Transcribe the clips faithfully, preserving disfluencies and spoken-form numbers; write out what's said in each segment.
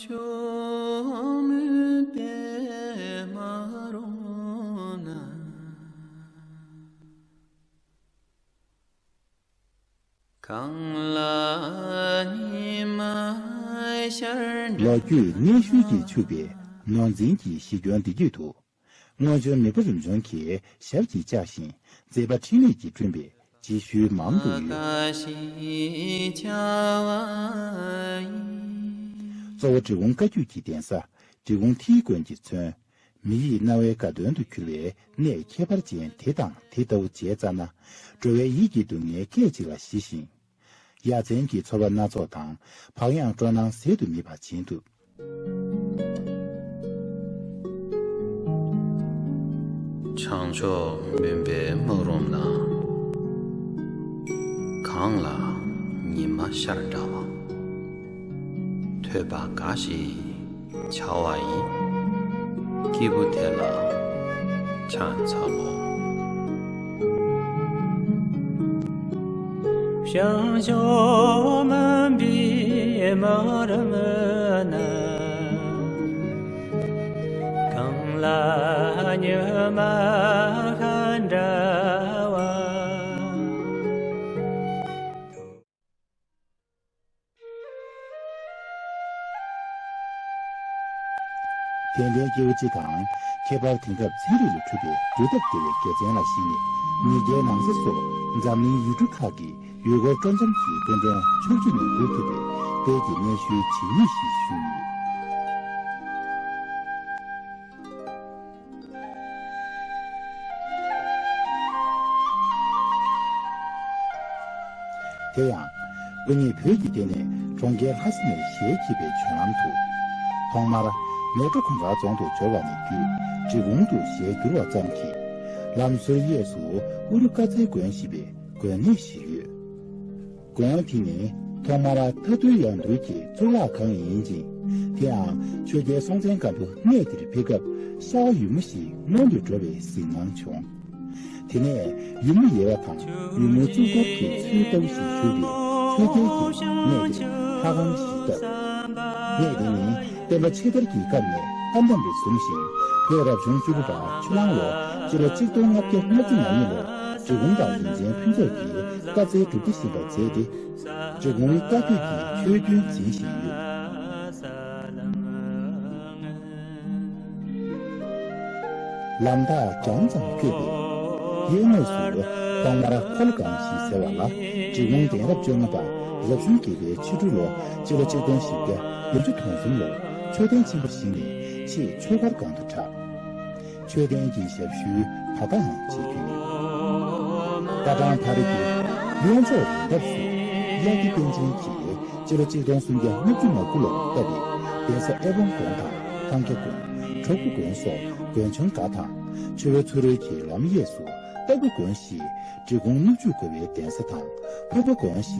ཕྱོགས་མུན་པས་མ་རོབ་ན། གངས་ལ་ཉི་མ་ཤར་འདྲ། ལོ་རྒྱུས་སྙན་ཤུལ་གྱིས་ཕྱུག་པའི་ནོར་འཛིན་གྱི་གཞི་ཁྱོན་འདི་རྒྱུད་དུ། སྔོན་བྱོན་མི་བུ་རིམ་བྱོན་གྱི་ཞབས་ཀྱིས་བཅགས་ཤིང་མཛད་པ་འཕྲིན་ལས་ཀྱིས་བསྐྲུན་པའི་རྗེས་ཤུལ་མང་དུ་ཡོད། གཤིས་བྱ་བ་ཡིས། གཙོ་བོ་འབྲི་གུང་བཀའ་བརྒྱུད་ཀྱི་གདན་ས་འབྲི་གུང་ཐིའི་དགོན་གྱིས་མཚོན། མི་ཡི་རྣ་བའི་དགའ་སྟོན་དུ་གྱུར་བའི་གནས་ཁྱད་པར་ཅན་དེ་དང་དེ་ལྟ་བུ་མཇལ་ཙ་ན། འགྲོ་བའི་ཡིད་ཀྱི་སྡུག་བསྔལ་སྐད་ཅིག་ལ་ཞི་ཞིང་། ཡ་མཚན་གྱི་ཚོར་བ་སྣ་ཚོགས་དང་བག་ཡངས་སྤྲོ་སྣང་ཟད་དུ་མེད་པ་བྱིན་ཐུབ། བྱང་ཕྱོགས་མུན་པས་མ་རོབ་ན། གངས་ལ་ཉི་མ་ཤར་འདྲ་བ། ཐོས་པ་དགའ་ཞིག་བྱ་བ་ཡིས། སྐྱེས་བུ་དེ་ལ་ཕྱག་འཚལ་ལོ། བྱང་ཕྱོགས་མུན་པས་མ་རབ་ན། གངས་ལ་ཉི་མ་ཤར་འདྲ་བ། དད་ལྡན་སྐྱེ་བོ་སྤྱི་དང་། ཁྱད་པར་དེང་སྐབས་ཚན་རིག་ལས་གྲུབ་པའི་འགྲུལ་སྟབས་བདེ་བའི་དགེ་མཚན་ལ་གཞིགས་ནས། མི་སྐྱའི་ནང་ས་སོགས་འཛམ་གླིང་ཡུལ་གྲུ་ཁག་གི་ཡུལ་སྐོར་སྤྲོ་འཆམ་གྱི་སྐུ་མགྲོན་ཕྱོགས་བཅུ་ནས་སྒུག་ཐུབ་པའི་དཔལ་གྱི་གནས་ཤུལ་ཇི་སྙེད་ཞིག་བཞུགས་ཡོད། དེ་ཡང་། སྐུ་ཉིད་བོད་ཀྱི་སྟེང་ནས་གྲོང་ཁྱེར་ལྷ་ས་ནས་ཞལ་གྱེས་པའི་བྱོན་ལམ་དུ། ཐོག་མར་མལ་གྲོ་གུང་དཀར་རྫོང་དུ་འབྱོར་བ་ནས་བརྒྱུད་འབྲི་གུང་དུ་ཞལ་བསྒྱུར་བ་ཙམ་གྱིས། ལམ་ཟུར་གཡས་སུ་ཨུ་རུ་ཀ་ཚའི་དགོན་ཞེས་པའི་དགོན་གནས་ཤིག་ཡོད། དགོན་དེ་ནི་ཐོག་མར་མཐའ་འདུལ་ཡང་འདུལ་གྱི་གཙུག་ལག་ཁང་ཡིན་ཅིང་། དེའང་ཆོས་རྒྱལ་སྲོང་བཙན་སྒམ་པོ་གནས་དེར་ཕེབས་སྐབས་ཤ་བ་ཡུ་མོ་ཞིག་སྔོན་དུ་འགྲོ་བའི་གཟིགས་སྣང་བྱུང་། དེ་ནས་ཡུ་མོ་ཡལ་བ་དང་ཡུ་མོའི་གཙུག་ཏོར་གྱི་ཚུལ་ལྟ་བུ་ཞིག་བཞུགས་པའི་ཆོས་རྒྱལ་གྱིས་གནས་དེར་ལྷ་ཁང་ཞིག་བཏབ། གནས་དེ་ནི་སྟོན་པ་ཕྱི་དར་གྱི་སྐབས་ནས་བཀའ་གདམས་པས་བཟུང་ཞིང་། བོད་རབ་བྱུང་བཅུ་དགུ་པ་ཆུ་གླང་ལོ་སྤྱི་ལོ་གཅིག་སྟོང་ལྔ་བརྒྱ་ལྔ་བཅུ་ང་གཉིས་ལོར་འབྲི་གུང་དང་རིན་ཆེན་ཕུན་ཚོགས་ཀྱིས་བཀའ་སྩལ་སྒྲུབ་སྟེ་བཞེངས་པ་མཛད་དེ། འབྲི་གུང་བཀའ་བརྒྱུད་ཀྱི་ཆོས་རྒྱུན་འཛིན་བཞིན་ཡོད། ལམ་ཐག་རྒྱང་ཙམ་བསྐྱོད་པས། གཡས་ངོས་སུ་ཐོག་མར་འཁོར་ལོ་སྒང་ཞེས་ཟེར་བ་ལ། འབྲི་གུང་གདན་རབས་བཅོ་ལྔ་པ་རབ་བྱུང་བརྒྱད་པའི་ཆོ་འཕྲུལ་ལོ་སྤྱི་ལོ་གཅིག་སྟོང་བཞི་བརྒྱ་བདུན་ཅུ་དོན་གསུམ་ལོར་མཆོད་རྟེན་ཆེན་པོར་བཞེངས་ནས་ཆེས་ཆོས་སྒར་སྒང་དུ་གྲགས། མཆོད་རྟེན་གྱི་ཞབས་ཞུའི་ད་ལྟའང་བྱེད་ཀྱི་ཡོད། རྟ་ཐང་ཕ་རི་གི་གཡོན་ཕྱོགས་རི་འདབས་སུ་དབྱར་སྐྱེས་པཎ་ཆེན་གྱིས་སྤྱི་ལོ་གཅིག་སྟོང་སུམ་བརྒྱ་ལྔ་བཅུ་ང་དགུ་ལོར་བཏབ་པའི་གདན་ས་ཨེ་ཝང་དགོན་དང་ཐང་སྐྱ་དགོན། གྲོགས་པོ་དགོན་སོགས་དགོན་ཆུང་འགའ་དང་། ཆུ་བོ་ཚུ་རོལ་གྱི་ལམ་གཡས་སུ་སྟག་ཕུ་དགོན་ཞེས་འབྲི་གུང་སྣུབས་ཆུ་བརྐོ་བའི་གདན་ས་དང་། ཕུར་པ་དགོན་ཞེས་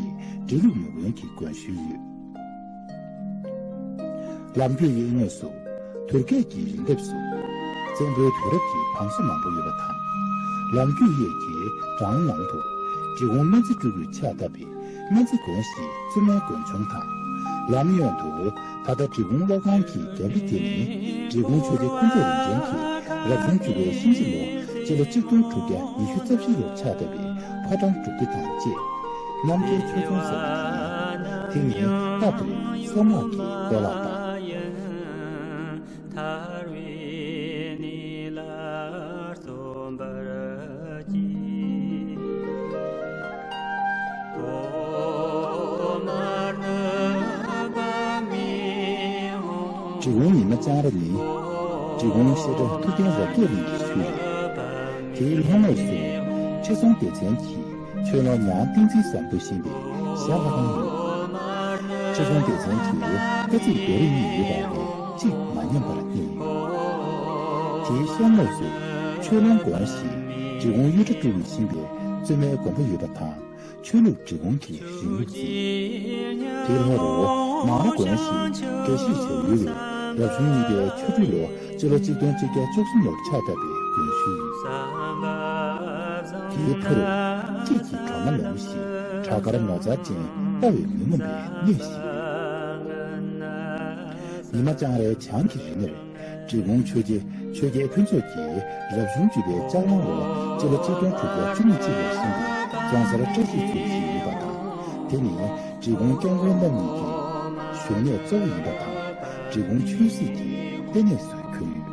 འབྲི་ལུགས་མི་དགོན་གྱི་དགོན་ཤུལ་ཡོད། ལམ་རྒྱུད་གཡས་ངོས་སུ་དུར་སྐད་ཀྱི་རི་འདབས་སུ་བཙན་པོའི་དུས་རབས་ཀྱི་བང་སོ་མང་པོ་ཡོད་པ་དང་། ལམ་རྒྱུད་གཡས་ཀྱི་བྲང་ནང་དུ་འབྲི་གུང་སྨན་རྩི་སྤྲུལ་སྐུས་ཕྱག་བཏབ་པའི་སྨན་རྩི་དགོན་ཞེས་བཙུན་མའི་དགོན་ཆུང་དང་། ལམ་གཡོན་དུ་ད་ལྟ་འབྲི་གུང་སློབ་ཁང་གི་རྒྱབ་རི་དེ་ནི་འབྲི་གུང་ཆོས་རྗེ་ཀུན་རྫོབ་རིན་ཆེན་གྱིས་རབ་བྱུང་བཅུ་པའི་ཤིང་བྱི་ལོ་སྤྱི་ལོ་གཅིག་སྟོང་དྲུག་བརྒྱ་ཉི་ཤུ་རྩ་བཞི་ལོར་ཕྱག་བཏབ་པའི་ཕོ་བྲང་སྒྲུབ་སྡེ་དང་བཅས་རྣམ་རྒྱལ་ཆོས་རྫོང་ཟེར་བ་དེ་ཡིན། དེ་ནི་རྟ་བདུན་སྲོག་དམག་གི་གཏོར་བརླག་དང་། འབྲི་གུང་ཉི་མ་ལྕང་ར་ནི་འབྲི་གུང་བཤད་གྲྭ་ཐུབ་བསྟན་རབ་རྒྱས་གླིང་གི་ཤུལ་རེད། དེའི་ལྷོ་ངོས་སུ་ཁྲི་སྲོང་ལྡེ་བཙན་གྱིས་ཆོས་ལོ་ཉང་ཏིང་འཛིན་ཟབ་མོ་དུ་བཞེངས་པའི་ཞྭ་ལྷ་ཁང་ཡོད། ཁྲི་སྲོང་ལྡེ་བཙན་གྱི་བཀའ་གཙིགས་རྡོ་རིང་གཉིས་ཡོད་པ་ལས་གཅིག་མ་ཉམས་པར་རྙེད། དེའི་ཤར་ངོས་སུ་ཆོས་ལོངས་དགོན་ཞེས་འབྲི་གུང་གཡུ་སྒྲ་སྤྲུལ་སྐུས་བཞེངས་པའི་བཙུན་མའི་དགོན་པ་ཡོད་པ་དང་། ཆོས་ལུགས་འབྲི་གུང་གི་རིང་ལུགས་འཛིན། དེའི་ལྷོ་རུ་མང་ར་དགོན་ཞེས་དགེ་བཤེས་བྱ་ཡུལ་ལས་རབ་བྱུང་གཉིས་པའི་ཆོ་འཕྲུལ་ལོ་སྤྱི་ལོ་གཅིག་སྟོང་གཅིག་བརྒྱ་བཅུ་གསུམ་ལོར་ཕྱག་བཏབ་པའི་དགོན་ཤུལ། དེའི་ཕུ་རུ་དཔྱིད་ཀྱི་གྲོ་མ་ལོང་ཞིང་བྲག་དཀར་ངོ་མཚར་ཅན་ལྟ་བས་མི་ངོམས་པའི་གནས་ཤིག། ཉི་མ་ལྕང་རའི་བྱང་གི་རི་ནས་འབྲི་གུང་ཆོས་རྗེ་ཆོས་རྒྱལ་ཕུན་ཚོགས་ཀྱིས་རབ་བྱུང་བཅུ་པའི་ལྕགས་གླང་ལོ་སྤྱི་ལོ་ཆིག་སྟོང་དྲུག་བརྒྱ་བཅུ་གཉིས་གཅིག་ལ་བཞེངས་པའི་རྫོང་སར་བཀྲ་ཤིས་མཚོ་ཞེས་ཡོད་པ་དང་། དེ་ནི་འབྲི་གུང་སྐྱབས་མགོན་རྣམ་གཉིས་ཀྱི་བཞུགས་གནས་གཙོ་བོ་ཡིན་པ་དང་། འབྲི་གུང་ཆོས་སྲིད་ཀྱི་ལྟེ་གནས་སུ་གྱུར་ཡོད།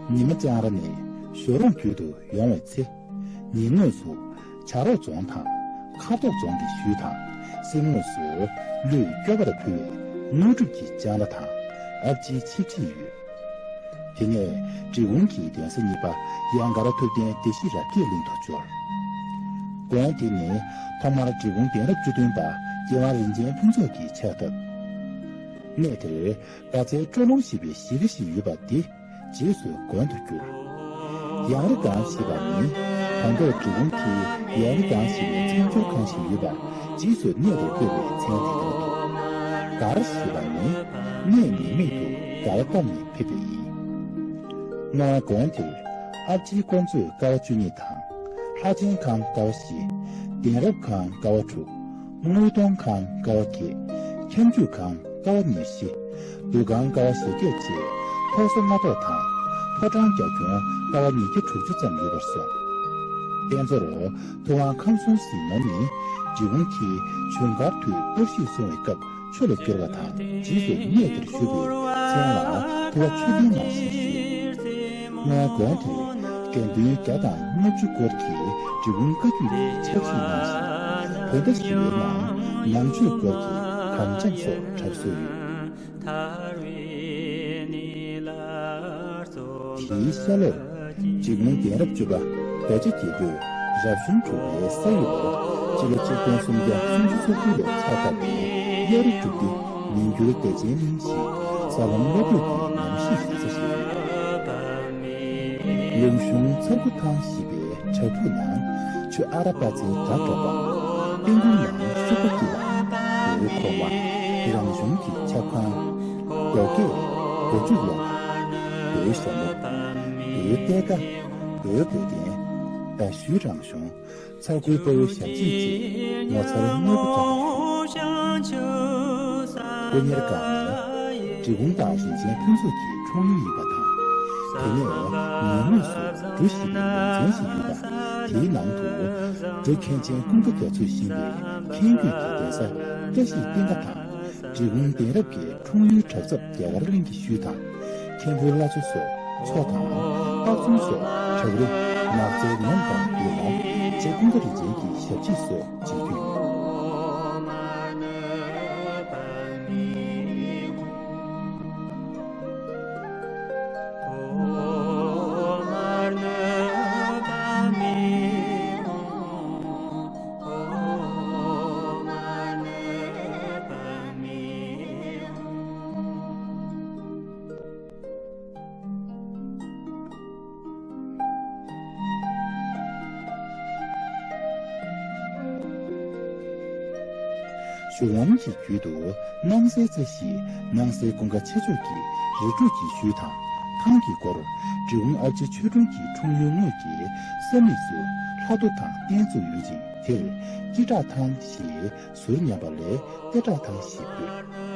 ཉི་མ་ལྕང་ར་ནས་ཞོ་རོང་བརྒྱུད་དུ་ཡོང་བའི་ཚེ། ཉིན་ངོས་སུ་བྱ་རོག་རྫོང་དང་ཁ་དོག་རྫོང་གི་ཤུལ་དང་། སེམས་ངོས་སུ་ཀླུས་སྐྱོབ་པར་ཕུལ་བའི་དངོས་གྲུབ་ཀྱི་ལྕང་ར་དང་ཨ་ཕྱིའི་ཆིབས་རྗེས་ཡོད། དེ་ནས་འབྲི་གུང་གི་གདན་ས་གཉིས་པ་ཡང་གར་ཐུབ་བསྟན་བདེ་གཤེགས་རབ་རྒྱས་གླིང་དུ་འབྱོར། དགོན་དེ་ནི་ཐོག་མར་འབྲི་གུང་གདན་རབས་བཅུ་བདུན་པ་རྒྱལ་དབང་རིན་ཆེན་ཕུན་ཚོགས་ཀྱིས་ཕྱག་བཏབ། གནས་དེར་དགའ་ཚལ་སྤྲོ་ལུང་ཞེས་པའི་གཞིས་ཀ་ཞིག་ཡོད་པ་འདི་རྗེས་སུ་དགོན་དུ་བསྒྱུར། ཡང་རི་སྒང་ཞེས་པ་ནི་ད་མདོར་འབྲི་གུང་གི་ཡང་རི་སྒང་ཞེས་པའི་མཚན་སྦྱོར་ཁང་ཞིག་ཡོད་པ་རྗེས་སུ་གནས་དེར་བཀོད་པའི་མཚན་དེ་ལྟར་དུ། སྒར་ཞེས་པ་ནི་གནས་མིང་མེད་དུ་སྒར་བཏབ་ནས་ཕེབས་པ་ཡིན། སྔོན་དགོན་དེར་ཨ་ཕྱིའི་དཀོར་མཛོད་ཀ་བ་བཅུ་གཉིས་དང་། ལྷ་ཆེན་ཁང་ཀ་བ་བཞི། གདན་རབས་ཁང་ཀ་བ་དྲུག། དངོས་གཏོང་ཁང་ཀ་བ་བརྒྱད། ཁྱབ་འཇུག་ཁང་ཀ་བ་ཉེར་བཞི། འདུ་ཁང་ཀ་བ་ཞེ་བརྒྱད་བཅས་ཕོ་གསར་སྔ་ཐོག་དང་ཕོ་བྲང་རྒྱ་ཁྱོན་ཀ་བ་ཉིས་བརྒྱ་དྲུག་ཅུ་ཙམ་ཡོད་པར་གསུངས། རྟེན་གཙོར་ཐུབ་དབང་ཁམས་གསུམ་ཟིལ་གནོན་ནི་འབྲི་གུང་གི་ཇུན་གར་དུས་གཏོར་བཤིག་སོང་བའི་སྐབས། ཆུ་ལ་བསྐྱུར་བ་དང་། རྗེས་སུ་གནས་དེར་བཞུགས་པའི་མཚན་ལ་ཐུབ་པ་ཆོས་ལྡན་མ་ཞེས་ཞུས། སྔོན་དགོན་དེར་དགེ་འདུན་བརྒྱ་དང་ལྔ་བཅུ་སྐོར་གྱིས་འབྲི་གུང་བཀའ་བརྒྱུད་ཀྱི་ཕྱག་བཞེས་གནང་ཞིང་། བོད་ཟླ་བཞི་པའི་ནང་ནང་ཆོས་སྐོར་གྱི་གངས་ལྗང་སོགས་གྲབས་གསོལ་ཡོད། དེའི་ཤར་ལྷོར་འབྲི་གུང་གདན་རབས་བཅུ་པ་རྡོ་རྗེ་རྒྱལ་པོས་རབ་བྱུང་དྲུག་པའི་ས་ཡི་ལོར་སྤྱི་ལོ་ཆིག་སྟོང་སུམ་བརྒྱ་སུམ་ཅུ་སོ་དགུ་ལོར་ཕྱག་བཏབ་པའི་གཡའ་རུ་སྒྲུབ་སྡེ་མི་འགྱུར་བདེ་ཆེན་གླིང་ཞེས་ས་ལམ་བློ་གྲོས་ཀྱི་ཉམས་བཞེས་ཞིག་ས་ཞིག་ཡིན། ལུང་གཞུང་ཚར་དགུ་ཐང་ཞེས་པའི་བྲག་ཕུག་ནང་ཆུ་ཨ་ར་པ་ཙེའི་སྒྲ་སྒྲོག་པ། དཔལ་མགོན་ནང་ཤུག་པ་སྐྱིད་པ། བོད་གོང་མ་རང་གཞུང་གི་ཆབ་ཁང་། རྡོ་སྐས་སྒོ་འཇུག་ལོགས། བོད་ཞྭ་མོ། བོད་གཏེར་ཁ། བོད་བོད་ལྡན། ཟླ་གཞུའི་རང་གཞུང་། ཚ་ཁུལ་དཔའ་བོའི་ཞབས་རྗེས་བཅས་ངོ་མཚར་སྣོད་དུ་འཇོག་པ་ཞིག་སྐུ་གཉེར་སྒང་ནི་འབྲི་གུང་བདག་རིན་ཆེན་ཕུན་ཚོགས་ཀྱི་འཁྲུངས་ཡུལ་ཡིན་པ་དང་། དེ་ནས་ཉེ་ལམ་སུ་འབྲུ་ཞིག་ལ་ལུང་ཚན་ཞིག་ཡོད་པ་དེའི་ནང་དུ་འབྲུ་མཁན་ཆེན་ཀུན་དགའ་རྒྱ་མཚོས་བཞེངས་པའི་མཁན་བརྒྱུད་ཀྱི་གདན་ས་བཀྲ་ཤིས་བསྟན་དགའ་དང་། འབྲི་གུང་གདན་རབས་ཀྱི་འཁྲུངས་ཡུལ་བྲག་ཚབ་རྒྱ་གར་གླིང་གི་ཤུལ་དང་། མཁན་པོའི་བླ་མཚོ་སོགས་མཚོ་དང་། སྟག་ཚང་སོགས་བྲག་རི་ནགས་ཚལ་ངོམ་སྒང་ཡོད་ལ། རྗེ་ཀུན་དགའ་རིན་ཆེན་གྱི་ཞབས་རྗེས་སོགས་མཇལ་རྒྱུ་ཡོད། བཞུགས་ལམ་གྱི་རྒྱུད་དུ་སྣང་གསལ་རྩེ་ཞེས་སྣང་གསལ་ཀུན་དགའ་ཆེ་མཆོག་གི་རི་ཁྲོད་ཀྱི་ཤུལ་དང་། ཐང་གི་སྐོར་འབྲི་གུང་ཨ་ཕྱི་ཆོས་སྒྲོན་གྱི་འཁྲུངས་ཡུལ་དངོས་ཀྱི་ས་མིག་སུ་ལྷ་རྡོ་དང་རྟེན་བཙུགས་ཡོད་ཅིང་། དེར་སྐྱེ་བྲག་ཐང་ཞེས་ཟུར་མཉམ་པ་ལས་ལྟེ་བྲག་ཐང་ཞེས་འབོད།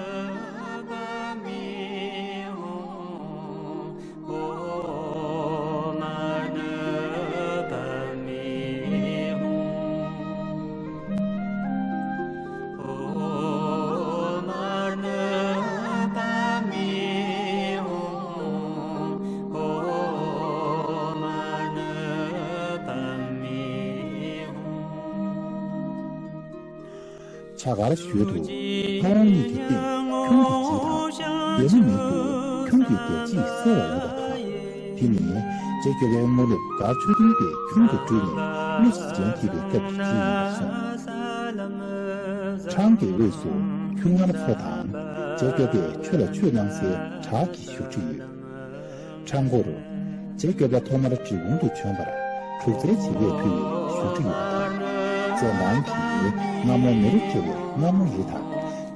བྱ་དཀར་ཞོལ་དུ་ཕ་བོང་གཉིས་ཀྱི་སྟེང་ཁྱུང་གི་རྗེས་དང་། འདན་མ་མིག་ཏུ་ཁྱུང་གི་རྒྱལ་གཅིག་གསལ་བ་ཡོད་པ་དང་། དེ་ནི་རྗེ་སྐྱོབ་པའི་དངོས་སློབ་མགར་ཆོས་སྡིངས་པས་ཁྱུང་དུ་སྤྲུལ་ནས་ཀླུ་གཟི་ཅན་ཐེབས་པའི་སྐབས་ཀྱི་རྗེས་ཡིན་པར་གསུངས། འཕྲང་གི་དབུས་སུ་ཁྱུང་ངར་མཚོ་དང་། རྗེ་སྐྱོབ་པས་ཆུ་ལ་ཆོས་གནང་སའི་བྲག་གི་བཞུགས་ཁྲི་ཡོད། འཕྲང་སྒོར་རྗེ་སྐྱོབ་པ་ཐོག་མར་འབྲི་གུང་དུ་བྱོན་པར་དྲུག་རྩེའི་བྱེ་བས་ཕུལ་བའི་བཞུགས་ཁྲི་ཡོད་པ་དང་། རྩེ་ནང་གི་རྔ་མོང་མེ་རུ་འཁྱིལ་བའི་རྔ་མོང་རི་དང་།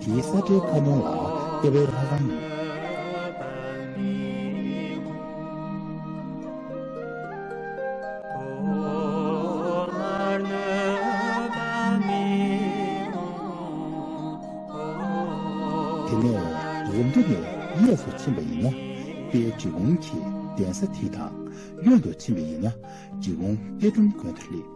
དེའི་ས་ཁྲའི་ཁ་གནོན་ལ་ལྟེ་བའི་ལྷ་ཁང་ཡོད། ནས་རིམ་གྲོ་ནས་གཡས་སུ་ཕྱིན་པ་ཡིན་ན་དཔལ་འབྲི་གུང་གི་གདན་ས་དེ་དང་། གཡོན་དུ་ཕྱིན་པ་ཡིན་ན་འབྲི་གུང་གཏེར་སྒྲོམ་དགོན་དུ་སླེབས།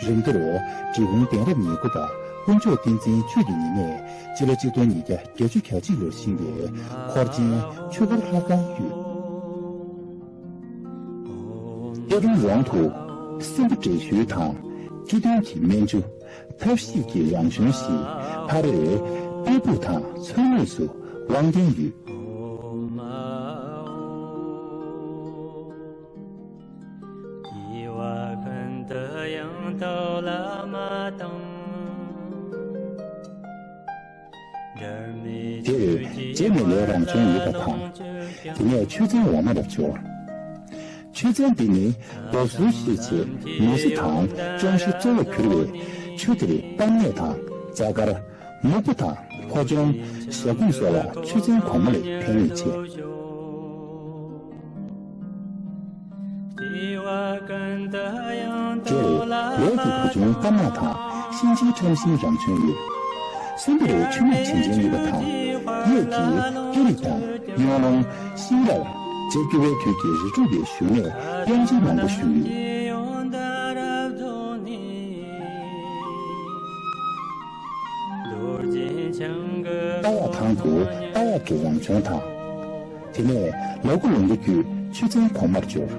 རིམ་གྲོར་འབྲི་གུང་གདན་རབས་ཉེར་དགུ་པ་དཀོན་མཆོག་བསྟན་འཛིན་ཆོས་ཀྱི་ཉི་མས་སྤྱི་ལོ་གཅིག་སྟོང་ཉིས་བརྒྱ་བརྒྱད་ཅུ་གྱ་གཅིག་ལོར་བཞེངས་པའི་འཁོར་ཆེན་ཆོས་འཁོར་ལྷ་ཁང་ཡོད། གཏེར་སྒྲོམ་རོང་དུ་སྲིན་པོ་འདྲེ་ཞོལ་དང་། སྐྱི་སྟོན་གྱི་སྨན་ཆུ། ཐབས་ཤེས་ཀྱི་རང་བྱོན་ཞེས་ཕ་རོལ་དཔལ་སྦུག་དང་མཚོ་ངོས་སུ་དབང་ལྡན་ཡོད། འདིར་རྗེ་མི་ལའི་རང་བྱོན་ཡོད་པ་དང་། དེ་ནས་ཆོས་ཚན་འོག་མ་ལ་འབྱོར། ཆོས་ཚན་འདི་ནི་རྡོ་སོལ་ཞེས་བྱའི་མུ་ཟེ་དང་ཅོང་ཞི་གཙོ་བོར་གྱུར་པའི་ཆུ་དེར་པདྨས་དང་རྩ་དཀར། སྨུག་པོ་དང་ཕོ་ཅོང་། ཞྭ་ཁུང་སོགས་ལ་ཆུ་ཚན་གོང་མ་ལས་ཕན་ནུས་ཆེ། འདིར་ལས་ཀྱི་བུ་ཆུང་པདྨ་དང་གཤིན་རྗེའི་ཁྲམ་ཤིང་རང་བྱོན་ཡོད། གསུམ་པར་ཆུ་མིག་བྱིན་ཅན་ཡོད་པ་དང་། གཡས་ཀྱི་ཨེ་རིག་དང་གཡོན་ལུང་། ཤིང་རལ། རྗེ་སྐྱོབ་པའི་དུས་ཀྱི་རི་ཁྲོད་པའི་བཞུགས་གནས་དབྱངས་ཅན་མང་པོ་བཞུགས་ཡོད། རྟ་གཡག་ཐང་དུ་རྟ་གཡག་གི་རང་བྱོན་དང་། དེ་ནས་ལ་དགུ་ལུང་པ་བརྒྱུད་ཆུ་ཚན་གོང་མར་འབྱོར།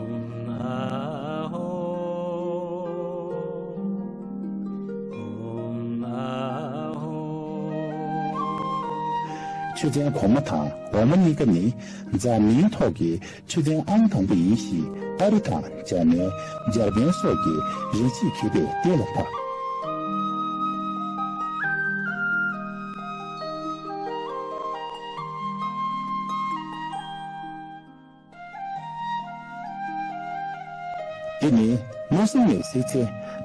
ཆུ་ཚན་གོང་མ་དང་འོག་མ་གཉིས་ཀ་ནི་འཛམ་གླིང་ཐོག་གི་ཆུ་ཚན་ཨང་དང་པོ་ཡིན་ཞེས་ཏཱ་རི་དང་འཇར་མན། འཇར་པན་སོགས་ཀྱི་རིག་བྱེད་མཁས་པས་གཏན་ལ་ཕབ། འདི་ནི་མུ་ཟུང་ནས་གཟིགས་ཚེ་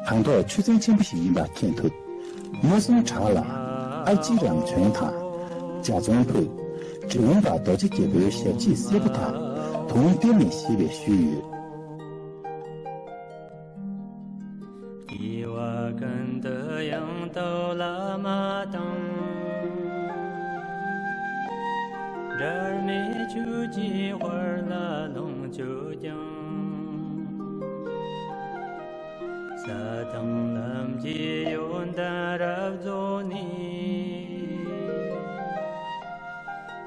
དང་ཐོག་ཆུ་ཚན་ཆེན་པོ་ཞིག་ཡིན་པ་མཁྱེན་ཐུབ། མུ་ཟུང་བྲག་ལ་ཨ་ལྕེ་རང་བྱོན་དང་། འཇའ་ཚོན་ཕུད། འབྲི་གུང་པ་རྡོ་རྗེ་རྒྱལ་པོའི་ཞབས་རྗེས་སེར་པོ་དང་དུང་གཏེར་ནས་བཞེས་པའི་ཤུལ་ཡོད། སྐྱེ་བ་ཀུན་ཏུ་ཡང་དག་བླ་མ་དང་། འབྲལ་མེད་ཆོས་ཀྱི་དཔལ་ལ་ལོངས་སྤྱོད་ཀྱང་། ས་དང་ལམ་གྱི་ཡོན་ཏན་རབ་རྫོགས་ནས།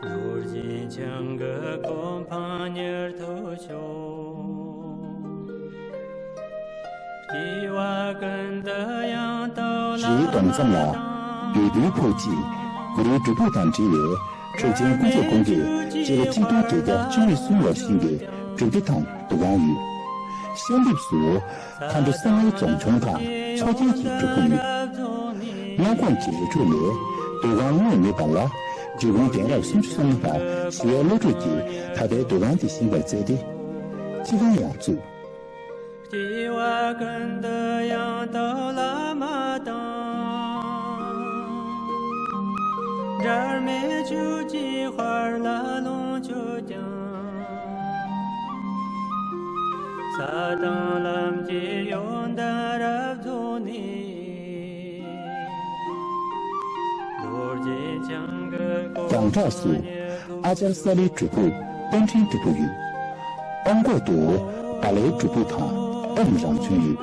རྡོ་རྗེ་འཆང་གི་གོ་འཕང་མྱུར་ཐོབ་ཤོག། སྐྱེ་བ་ཀུན་ཏུ་ཡང་དག་རིའི་གདོང་མཚམས་ལ་བདུད་འདུལ་ཕུག་ཅེས་གུ་རུའི་སྒྲུབ་ཕུག་དང་འབྲེལ་བའི་གྲུབ་ཆེན་དཀོན་མཆོག་ཀུན་དགའི་སྤྱི་ལོ་གཅིག་སྟོང་བརྒྱད་བརྒྱ་བཅུ་མེད་གསུམ་ལོར་བཞེངས་པའི་སྒྲུབ་སྡེ་དང་འདུ་ཁང་ཡོད། ཤར་ལྷོ་སུ་མཁའ་འགྲོ་གསང་བའི་རྫོང་ཆུང་དང་ཚོགས་རྒྱལ་གྱི་སྒྲུབ་ཕུག་ཡོད། སྔ་དགོང་གི་རི་ཁྲོད་ལས་སྡོད་ཁང་དངོས་མེད་པ་ལ་འབྲི་གུང་གདན་རབས་སུམ་ཅུ་སོ་གཉིས་པ་ཞི་བའི་བློ་གྲོས་ཀྱིས་ད་ལྟའི་འདུ་ཁང་དེ་བཞེངས་པར་མཛད་དེ། སྤྱི་ཁང་ཡང་བཙུགས། སྐྱེ་བ་ཀུན་ཏུ་ཡང་དག་བླ་མ་དང་། འབྲལ་མེད་ཆོས་ཀྱི་དཔལ་ལ་ལོངས་སྤྱོད་ཀྱང་། ས་དང་ལམ་གྱི་ཡོན་ཏན་རབ་རྫོགས་ནས། རྡོ་རྗེ་འཆང་གི་གོ་བྱང་བྲག་སུ་ཨ་ཙརྱ་ས་ལའི་སྒྲུབ་ཕུག་པཎ་ཆེན་སྒྲུབ་ཕུག་ཡོད། ཨོང་ཀོག་ཏུ་བ་ལའི་སྒྲུབ་ཕུག་དང་ཨོམ་རང་བྱོན་ཡོད།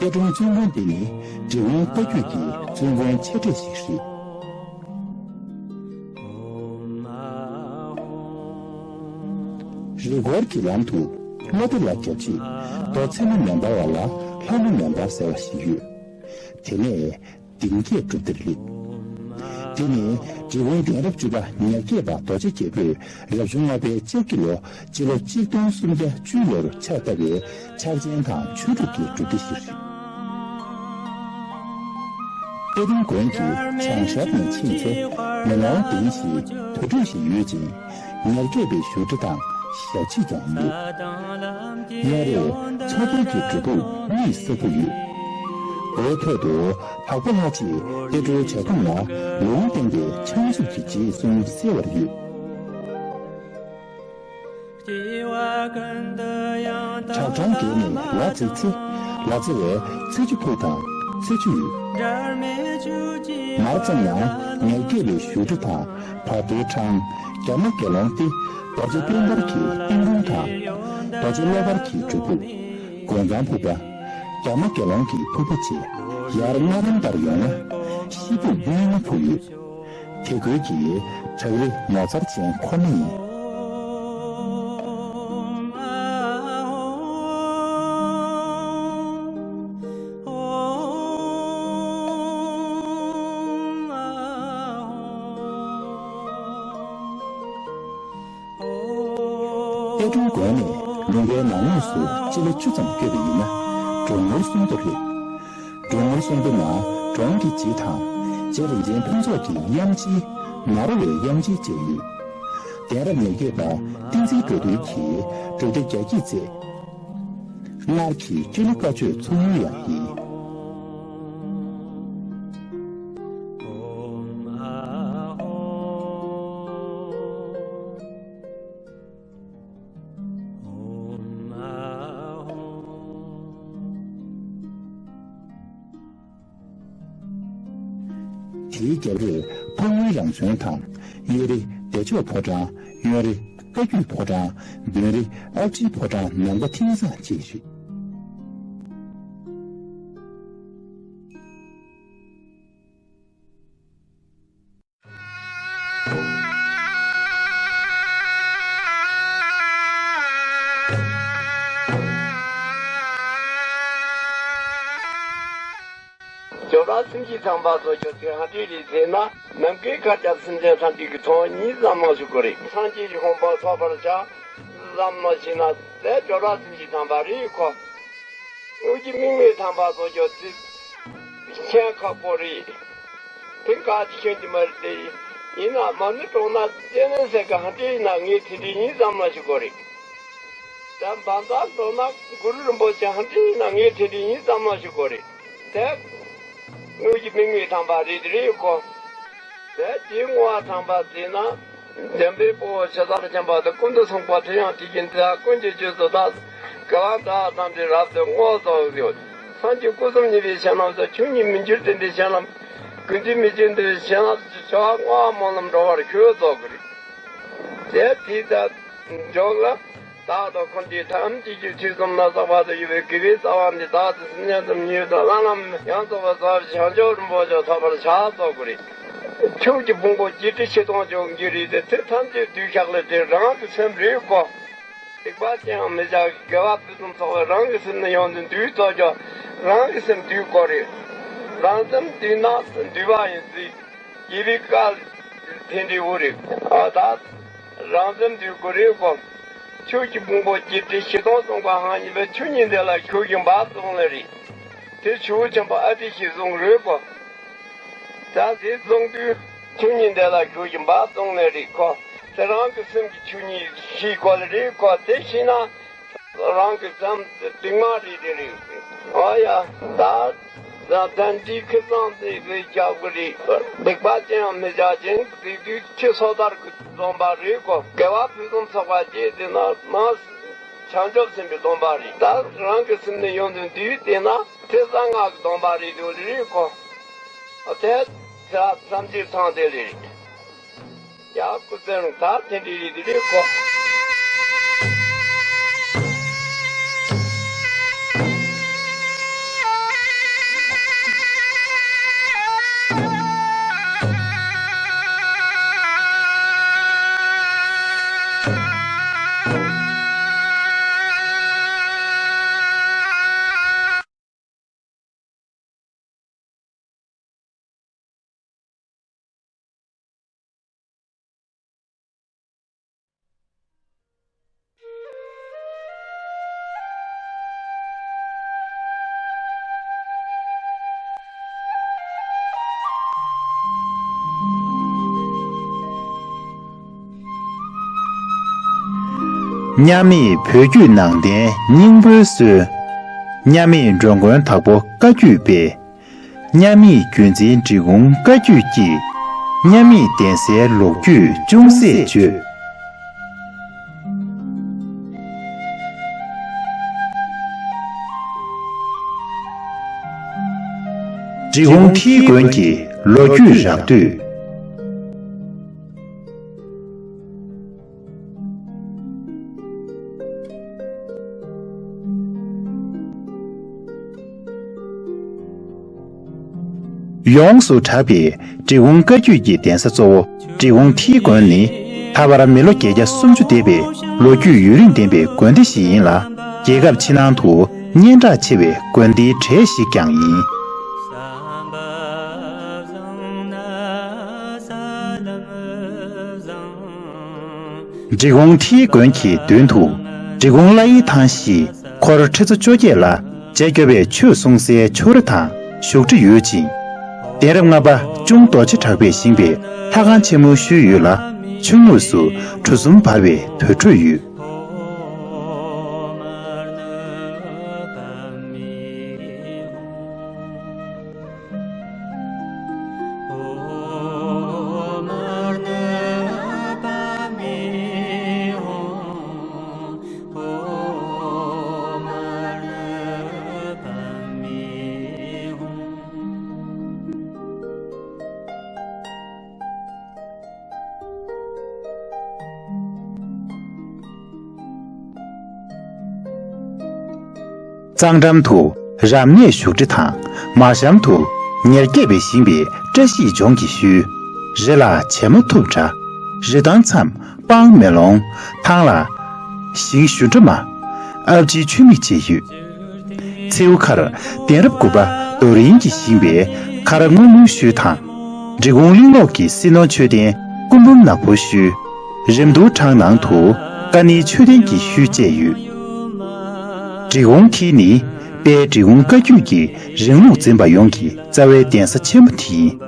གཏེར་སྒྲོམ་བཙུན་དགོན་འདི་ནི་འབྲི་གུང་བཀའ་བརྒྱུད་ཀྱི་བཙུན་དགོན་ཆེ་གྲས་ཤིག་རེད། ཡུལ་སྐོར་གྱི་ལམ་དུ་བློ་བདེ་ལ་རྒྱབ་ཆེད་རྡོ་ཚེ་མོ་མེ་འབར་བ་ལ་ལྷ་མོ་མེ་འབར་ཟེར་བ་ཞིག་ཡོད། དེ་ནས་གདིང་སྐྱེས་གྲུབ་སྟེ་སླེབས། དེ་ནི་འབྲི་གུང་གདན་རབས་བཅུ་པ་ཉེར་བརྒྱད་པ་རྡོ་རྗེ་རྒྱལ་པོས་རབ་བྱུང་ལྔ་པའི་ལྕགས་ཀྱི་ལོ་སྤྱི་ལོ་གཅིག་སྟོང་སུམ་བརྒྱ་བཅུ་ལོར་ཕྱག་བཏབ་པའི་ཕྱག་ཆེན་དང་ཆོས་དྲུག་གི་སྒྲུབ་སྡེ་ཞིག་རེད། གཏེར་སྟོན་དགོན་གྱི་བྱང་ཤར་ནས་ཕྱིན་ཚེ་མེ་ལོང་ལྡན་ཞིང་དུར་ཁྲོད་ཞིག་ཡོད་ཅིང་། ཉེར་བརྒྱད་པའི་བཞུགས་ཁྲི་དང་ཞབས་རྗེས་ཀྱང་ཡོད། གཡས་རུ་ཚོགས་གཏེར་གྱི་སྒྲུབ་ཕུག་གཉིས་གསལ་པོ་ཡོད། སྒོའི་ཐད་དུ་འཕགས་པ་ལྷ་གཅིག་གཏེར་སྒྲུབ་བྱ་སྒོམ་ལ་ལུང་བསྟན་པའི་ཕྱག་མཛུབ་ཀྱི་རྗེས་གསུམ་གསལ་བར་ཡོད། ཁྲག་འཕྲང་བརྒལ་ནས་ལ་བརྩེགས་ཚེ། ལ་བརྩེགས་པའི་ཚེ་ཆུ་ཕུག་དང་ཚེ་ཆུ་ཡུལ། མར་ཙམ་ཡང་ཉེར་བརྒྱད་པའི་བཞུགས་ཁྲི་དང་བར་དོའི་འཕྲང་། རྒྱ་མ་དགེ་སློང་སྟེ་རྡོ་རྗེ་དཔལ་འབར་གྱི་ཏིང་འབུམ་དང་། རྡོ་རྗེ་བློ་དཀར་གྱི་སྒྲུབ་ཕུག་གོས་ཁང་ཕུག་པ། རྒྱ་མ་དགེ་སློང་གི་ཕུག་པ་བཅས་ཡར་སྔ་རོལ་ལྟར་ཡོང་ན་ཤེལ་ཕུག་སྨྱུག་མ་ཕུག་ཡོད། དེ་ཁུལ་གྱི་བྲག་རི་ངོ་མཚར་ཅན་ཁོ་ན་ཡིན། གཏེར་སྒྲུང་དགོན་ནས་ལུང་པའི་ནང་ངོས་སུ་སྤྱི་ལེ་བཅུ་ཙམ་བསྐྱོད་པ་ཡིན་ན་གྲོང་ངུར་སུམ་མདོ་རེད། གྲོང་ངུར་སུམ་མདོ་ན་གྲོང་གི་སྤྱི་དང་རྗེ་རིན་ཆེན་ཕུན་ཚོགས་ཀྱི་དབྱངས་ཅན། ནཱ་རོ་བའི་དབྱངས་ཅན་བཅས་ཡོད། གདན་རབས་ཉེར་བརྒྱད་པ་བསྟན་འཛིན་འགྲོ་འདུལ་གྱིས་སྒྲུབ་སྡེ་རྒྱ་བསྐྱེད་མཛད། སྔར་གྱི་ཅོ་ལི་བཀའ་ཆོས་ཚུགས་ཡུལ་ཡང་ཡིན། དེའི་རྒྱབ་རོལ་ཕག་མོའི་རང་བྱོན་དང་། གཡས་རི་བདེ་མཆོག་ཕོ་བྲང་། གཡོན་རི་བཀའ་བརྒྱུད་ཕོ་བྲང་། བདུན་རི་ཨ་ཕྱིའི་ཕོ་བྲང་ནམ་མཁའ་མཐིང་བཟང་བཅས་ཡོད། ཇོ་ར་སེམས་བསྐྱེད་ཚངས་པ་སོགས་ཀྱི་ཚེ་ཧ་ཏི་རི་ཟེར་ན་ནམ་མཁའི་ཁ་བརྒྱབ་སེམས་ཅན་ཐམས་ཅད་ཀྱི་ཚོགས་གཉིས་ཙམ་མ་ཞུ་དགོས་རེད། སངས་རྒྱས་ཀྱི་དགོངས་པ་ཐོབ་པར་བྱ་ཙམ་མ་ཞུས་ན་དེ་ཇོ་ར་སེམས་བསྐྱེད་ཚངས་པ་རེད་ཁོ། དངོས་ཀྱི་དམིགས་མེད་ཐར་པ་སོགས་ཀྱི་ཚེ་མཁྱེན་ཁག་པོ་རེད། དེ་ག་ཅི་ཤོད་ཀྱི་མ་རེད་དེ། ཡིན་ན་མ་ཎི་གྲོང་ན་སྐྱེ་གནས་ཟེར་ག་ཧ་ཏི་ན་ངས་དེ་འདྲའི་གཉིས་ཙམ་མ་ཞུ་དགོས་རེད། ད་བ་ཛར་འགྲོ་ན་གུ་རུ་རིན་པོ་ཆེ་ཧ་འདྲི་ན་ངས་དེ་འདྲི་ཡིན་ཙམ་མ་ཞུ་དགོས་རེད། དེ་དངོས་ཀྱི་དམིགས་མེད་ཐར་པ་རེད་རེད་ཡོད་གོ། དེ་རྗེས་བསྔོ་བ་ཐར་པ་བྱས་ན། འཇམ་དཔལ་དཔའ་བོ་ཇི་ལྟར་མཁྱེན་པ་དེ་ཀུན་ཏུ་གསུངས་པ་དེ་ཡང་དེ་བཞིན་དེ་ལ་ཀུན་གྱི་རྗེས་སུ་བདག་དགེ་བ་འདྲ་བ་ཐམས་ཅད་རབ་ཏུ་བསྔོ་ཚོགས་ཡོད། སངས་རྒྱས་སྐུ་གསུམ་མཉེས་པའི་བྱིན་རླབས་སོགས་ཆོས་ཉིད་མི་འགྱུར་དེ་འདྲའི་བྱིན་རླབས། ཀུན་འདུས་མི་འགྱུར་དེ་འདྲའི་བྱིན་རླབས་ཀྱི་ཆོ་ག་བསྔོ་བ་སྨོན་ལམ་འགྲོ་བར་ཞུ་ཚོགས་ཀྱི་རེད། དེ་དེའི་ད་འཇོག་ལ། བདག་དང་འཁོར་འདས་ཐམས་ཅད་ཀྱི་དུས་གསུམ་ན་བསགས་པ་དང་ཡོད་པའི་དགེ་བའི་རྩ་བ་འདི་བདག་དང་སེམས་ཅན་ཐམས་ཅད་དང་བླ་ན་མེད་པའི་ཡང་དག་པར་རྫོགས་པའི་བྱང་ཆུབ་རིན་པོ་ཆེ་ཐོབ་པར་བྱ་ཚོགས་ཀྱི་རེད། ཆོས་ཀྱི་ཕུང་པོ་བརྒྱད་ཁྲི་བཞི་སྟོང་འཇོག་རྒྱུ་རེད་དེ་དེ་ཐམས་ཅད་བསྡུས་བཞག་ལས་དེ་རང་གི་སེམས་རེད་གོ། སྡིག་པ་ཅི་ཡང་མི་བྱ་དགེ་བ་ཕུན་སུམ་ཚོགས་པའི་རང་གི་སེམས་ནི་ཡོངས་སུ་འདུལ་ཚོགས་ཀྱང་རང་གི་སེམས་འདུལ་དགོས་རེད། རང་སེམས་འདུལ་ན་འདུལ་བ་ཡིན་ཟེར། ཡི་བི་ཀ་དེ་འདྲའི་འུ་རེད། ཨ་ད། རང་སེམས་འདུལ་དགོས་རེད་གོ། ཆོས་ཀྱི་ཕུང་པོ་བརྒྱད་ཁྲི་བཞི་སྟོང་གསུངས་པ་ཧང་ཉིན་པའི་ཆོས་ཉིད་དེ་ལ་ཞུགས་ཤིང་འབད་བརྩོན་ལེ་རེད། དེ་ཆུ་བོ་ཆེན་པོ་ཨ་ཏི་ཤའི་གཟུངས་རེད་གོ། ད་དེ་གཟུངས་དུས་ཆོས་ཉིད་དེ་ལ་ཞུགས་ཤིང་འབད་བརྩོན་ལེ་རེད་གོ། དེ་རང་གི་སེམས་ཀྱི་ཆོས་ཉིད་ཤེས་དགོས་ལེ་རེད་གོ། དེ་ཤེས་ན། རང་གི་སེམས་དེ་གཏིང་མ་རེད་དེ་རེད། ཨ་ཡ། ད་ད་ད་འདི་ཁེ་བཟང་དེ་གི་རྒྱབ་གི་རེད། སྡིག་པ་ཅི་ཡང་མི་བྱ་ཞིང་སྡིག་སྡུག་ཕྱི་སོ་ཐར་གི་འཛོམས་པ་རེད་གོ། དགེ་བ་ཕུན་སུམ་ཚོགས་པ་སྐྱེས་དེ་ན་ན་བྱང་ཆུབ་སེམས་དཔའི་སྡོམ་པ་རེད། ད་རང་གི་སེམས་ནི་ཡོངས་སུ་འདུལ་དེ་ན་དེ་གསང་སྔགས་ཀྱི་སྡོམ་པ་རེད་དེ་རེད་གོ། དེ་ད་ཐམས་ཅད་ཚང་དེ་ལས་རེད། ཡ་སྐུ་ཚེ་རིང་། ད་དེ་འདྲ་རེད་དེ་རེད་གོ། མཉམ་མེད་བོད་བརྒྱུད་ནང་བསྟན་སྙིང་པོའི་སྲོལ། མཉམ་མེད་འགྲོ་མགོན་དྭགས་པོ་བཀའ་བརྒྱུད་སྤེལ། མཉམ་མེད་བརྒྱུད་འཛིན་འབྲི་གུང་བཀའ་བརྒྱུད་ཀྱི། མཉམ་མེད་གདན་སའི་ལོ་རྒྱུས་ཅུང་ཟད་བརྗོད། འབྲི་གུང་ཐིའི་དགོན་གྱི་ལོ་རྒྱུས་རགས་བསྡུས། ཡོངས་སུ་གྲགས་པའི་འབྲི་གུང་བཀའ་བརྒྱུད་ཀྱི་གདན་ས་གཙོ་བོ་འབྲི་གུང་ཐིའི་དགོན་ནི། ད་བར་མི་ལོ་བརྒྱད་བརྒྱ་སུམ་ཅུ་འདས་པའི་ལོ་རྒྱུས་ཡུན་རིང་ལྡན་པའི་དགོན་སྡེ་ཞིག་ཡིན་ལ། རྒྱལ་ཁབ་ཕྱི་ནང་དུ་སྙན་གྲགས་ཆེ་བའི་དགོན་སྡེའི་གྲས་ཤིག་ཀྱང་ཡིན། འབྲི་གུང་ཐིའི་དགོན་གྱི་མདུན་དུ་འབྲི་གུང་བླ་ཡི་ཐང་ཞེས། འཁོར་ཁྲི་ཚོ་བཅོ་བརྒྱད་ལ་རྗེ་མགོན་པོས་ཆོས་གསུང་སའི་ཆོས་ར་དང་བཞུགས་ཁྲི་ཡོད་ཅིང་། གདན་རབས་ལྔ་པ་གཅུང་རྡོ་རྗེ་གྲགས་པས་བཞེངས་པའི་ལྷ་ཁང་ཆེན་མོའི་ཤུལ་ཡོད་ལ། ཆུ་ངོས་སུ་གྲུ་གསུམ་འབར་བའི་དུར་ཁྲོད་ཡོད། གཙང་འགྲམ་དུ་རབ་གནས་བཞུགས་ཁྲི་དང་། མར་གཤམ་དུ་ཉེར་བརྒྱད་པས་བཞེངས་པའི་བཀྲ་ཤིས་ལྗོངས་ཀྱི་ཤུལ། རི་ལ་བྱེ་མ་ཐུབ་འདྲ། རི་ཐང་མཚམས་སྤང་མེ་ལོང་། ཐང་ལ་ཞིང་བཞུ་འདྲ་མ། ཨ་ཕྱིའི་ཆུ་མིག་བཅས་ཡོད། མཚེའུ་མཁར་གདན་རབས་དགུ་པ་རྡོ་རིང་གིས་བཞེངས་པའི་མཁར་སྔོན་མོའི་ཤུལ་དང་། འབྲི་གུང་གླིང་ལོགས་ཀྱི་སྲིད་ནོར་མཆོད་རྟེན་སྐུ་འབུམ་ནག་པོའི་ཤུལ། རིམ་གྲོ་འཕྲང་ནང་དུ་ཀ་ནིའི་མཆོད་རྟེན་གྱི་ཤུལ་བཅས་ཡོད། འབྲི་གུང་ཐིའི་ནི་དཔལ་འབྲི་གུང་བཀའ་བརྒྱུད་ཀྱི་རིང་ལུགས་འཛིན་པ་ཡོངས་ཀྱི་རྩ་བའི་གདན་ས་ཆེན་པོ་དེ་ཡིན།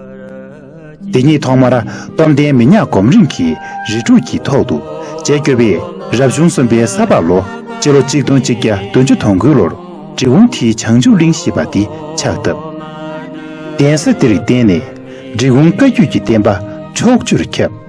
དེ་ཉིད་ཐོག་མར་སྟོབས་ལྡན་མི་ཉག་སྒོམ་རིང་གི་རི་ཁྲོད་ཀྱི་ཐོག་ཏུ་རྗེ་མགོན་པོས་རབ་བྱུང་གསུམ་པའི་ས་ཕག་ལོ་སྤྱི་ལོ་གཅིག་སྟོང་གཅིག་བརྒྱ་བདུན་ཅུ་དོན་དགུའི་ལོར་འབྲི་གུང་ཐིའི་བྱང་ཆུབ་གླིང་ཞེས་པ་འདི་ཕྱག་བཏབ། གདན་ས་འདིར་བརྟེན་ནས་འབྲི་གུང་བཀའ་བརྒྱུད་ཀྱི་བསྟན་པ་ཕྱོགས་བཅུར་ཁྱབ།